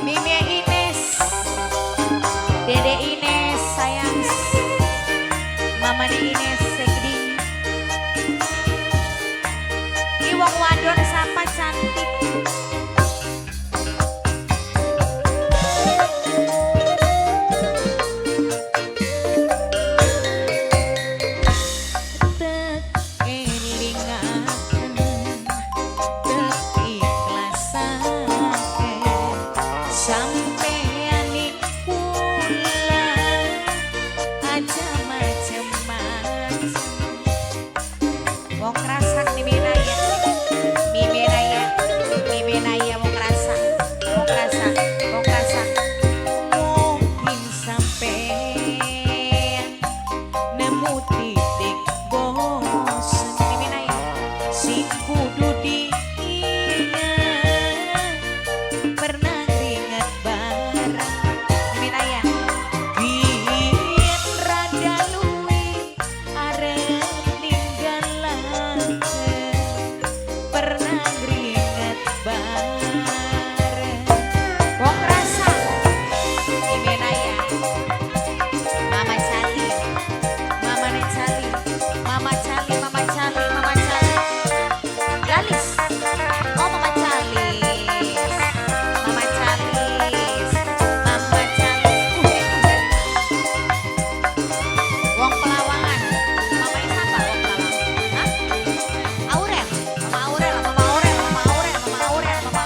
Mimi Ines, Dede Ines sayang, Mama Ines segede. Ki wong wadon sapa cantik. Tek elingaken, tek ikhlasaken, sampeyan kula aja macem-macem. Wong krasak Mimi Naya, Mimi Naya, Mimi Naya wong krasak, wong krasak, wong krasak. Mungkin sampeyan nemu titik bosen. Mimi Naya, sing kudu diingat pernah ingat bareng. Mimi Naya, biyen rada luwi arep ninggalaken, pernah ngringet bareng. Wong krasak Mimi Naya, Mama Cali, Mama Cali, Mama Cali, Mama Cali, Mama Cali, Lalis, oh Mama Calis, Mama Calis, Mama Calis, Wong Pelawangan, mamanya siapa Wong Pelawangan? Hah? Aurel, Mama Aurel, Mama Aurel, Mama Aurel, Mama Aurel, Mama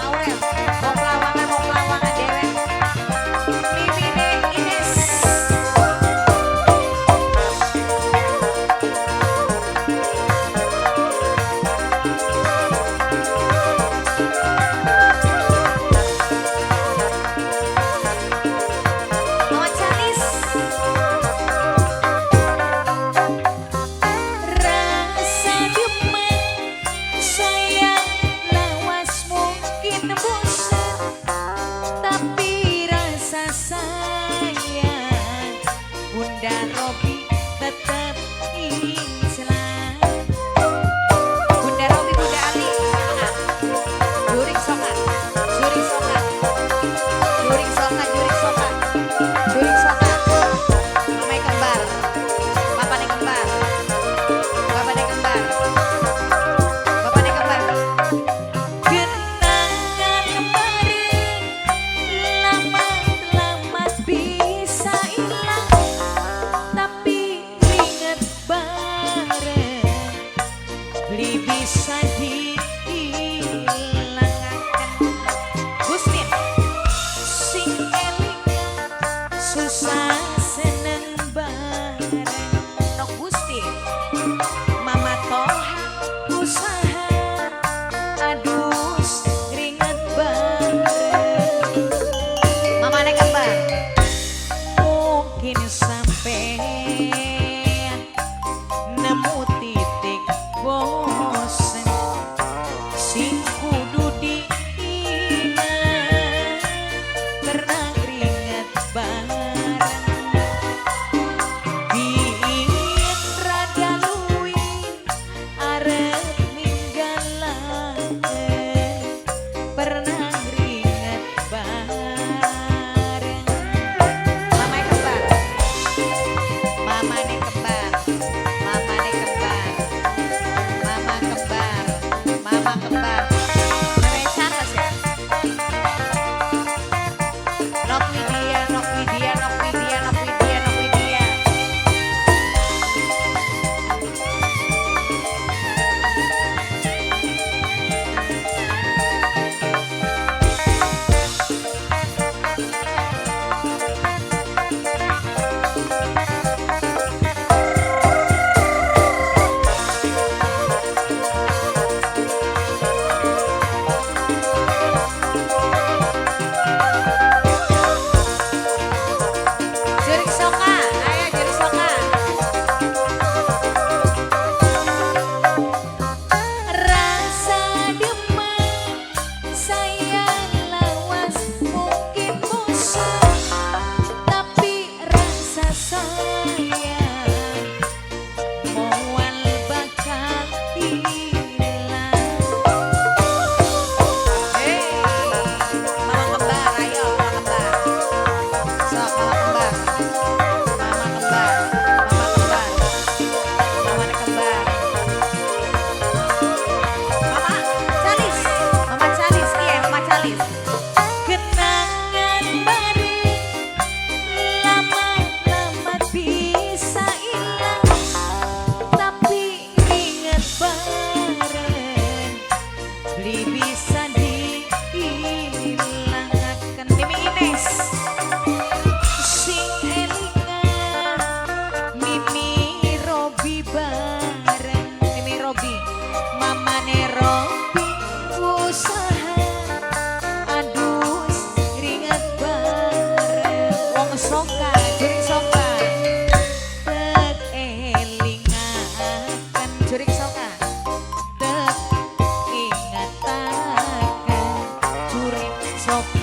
Sopi.